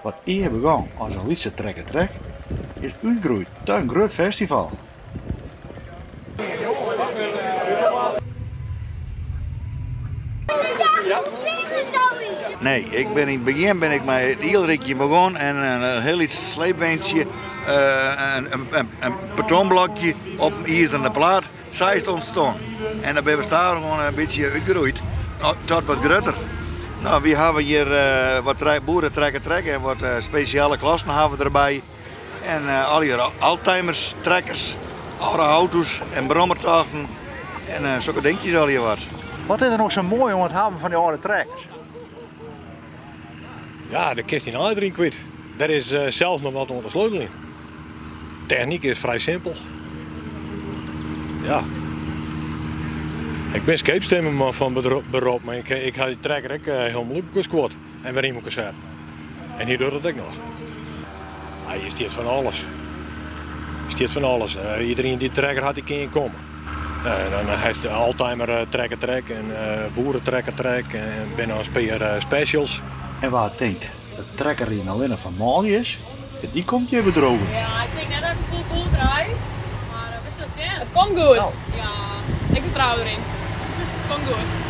Wat ea begûn as in lytse trekkertrek, is útgroeid ta in grut festival. Nee, ik bin yn it begjin bin ik mei it ielrikjen begûn en in hiel lyts sleepweintsje, in betonblokje op in izeren plaat. Sa is it ûntstien. En dan binne we stadichoan in bytsje útgroeid tot wat grutter. No, wy hawwe hjir wat boeretrekkertrek en wat spesjale klassen hawwe we derby. En allegear oldtimers, trekkers, âlde auto's en brommertochten en sokke dinkjes allegear wat. Wat is der no sa moai oan it hawwen fan dy âlde trekkers? Ja, dêr kinst dyn aai deryn kwyt. Dêr is sels noch wat oan te sleuteljen. Technyk is frij simpel. Ja. Ik bin skeepstimmerman fan berop, mar ik ha dy trekker ek hielendal út skuord en wer yn elkoar set. En hy docht it ek noch. Ja, hjir stiet fan alles. Hjir stiet fan alles. Iderien dy't trekker hat, dy kin hjir komme. En dan hast de oldtimer trekkertrek en boeretrekkertrek en binne noch in pear specials. En wa't tinkt dat trekkerriden allinnich foar manlju is, dy komt hjir bedrogen. Ja, ik tink net dat ik in full pool krij, mar we sille it sjen. It komt goed. Ja, ik fertrou deryn. It komt goed.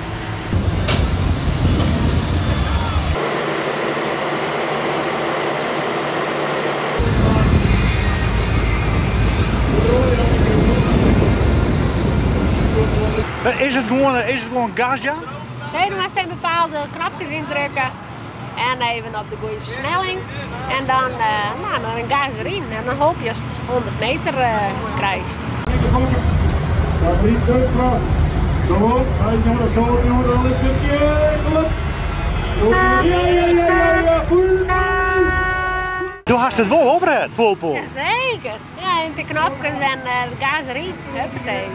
Is it gewoan, is it gewoan gas jaan? Nee, do moatst even bepaalde knopkes yndrukke en even op de goede fersnelling en dan, no, dan gas deryn en dan hoopje datst 100 meter krijst. Do hast it wol oprêd, full pool. Jazeker, ja, en de knopkes en gas deryn, huppatee.